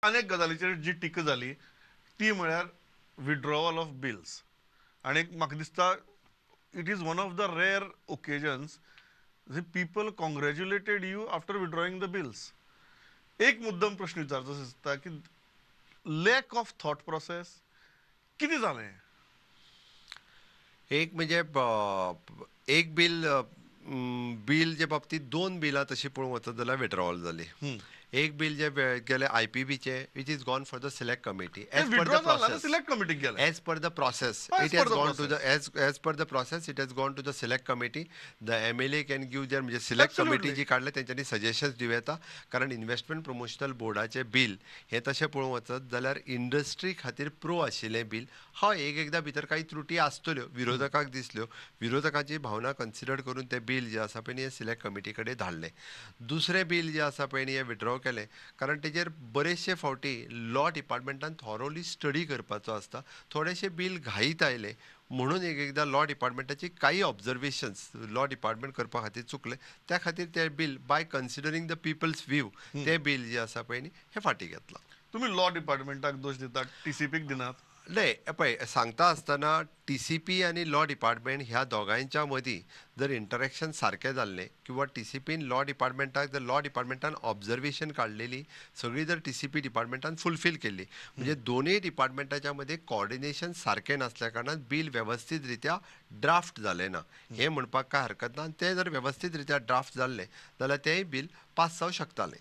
अनेक गजालीचेर जी टिका जाली ती म्हळ्यार विड्रॉवल ऑफ बिल्स. आनी म्हाका दिसता it is one of the rare occasions people congratulated you after withdrawing the bills. एक मुद्दम प्रश्न विचारचो दिसता की लॅक ऑफ थॉट प्रोसेस कितें जालें? एक म्हणजे एक बील बील जे बाबतींत दोन बिलां तशी पळोवंक वचत जाल्यार विड्रॉवल जाली. एक बील जे गेले आयपीबीचे, which is gone for the select committee as per the process. Select कमिटीक गेले as per the process it has gone to the as per the process it has gone to the select committee. The MLA can give their, म्हणजे select committee जी काडले तेंच्यांनी suggestions दिवं येता. कारण investment promotional बोर्डाचें bill हें तशें पळोवंक वचत जाल्यार इंडस्ट्री खातीर प्रो आशिल्लें बील. हय, एक एकदां भितर काही त्रुटी आसतल्यो, विरोधकांक दिसल्यो, विरोधकांची भावना कन्सिडर करून तें बील जें आसा पळय न्ही हें सिलेक्ट कमिटी कडेन धाडलें. दुसरें बील जें आसा पळय न्ही हें विड्रॉ केलें कारण तेजेर बरेचशे फावटी लॉ डिपार्टमेंटान थॉरोली स्टडी करपाचो आसता. थोडेशे बील घाईत आयले म्हणून एक एकदां लॉ डिपार्टमेंटाची काही ऑब्जर्वेशन्स लॉ डिपार्टमेंट करपा खातीर चुकले, त्या खातीर तें bill by considering the people's view तें बील जें आसा पळय न्ही हें फाटीं घेतलां. तुमी लॉ डिपार्टमेंटाक दोश दितात, टीसीपीक दिनात? नाही, पळय सांगता आसतना टीसीपी आनी लॉ डिपार्टमेंट ह्या दोगांयच्या मदीं जर इंटरेक्शन सारकें जाल्लें किंवा टीसीपीन लॉ डिपार्टमेंटाक जर लॉ डिपार्टमेंटान ऑब्जर्वेशन काडलेली सगळी जर टीसीपी डिपार्टमेंटान फुलफील केल्ली, म्हणजे दोनूय डिपार्टमेंटाच्या मदीं कॉर्डिनेशन सारकें नासल्या कारणान बील वेवस्थीत रित्या ड्राफ्ट जालें ना हें म्हणपाक कांय हरकत ना. आनी तें जर वेवस्थीत रित्या ड्राफ्ट जाल्लें जाल्यार तेंय बील पास जावं शकतालें.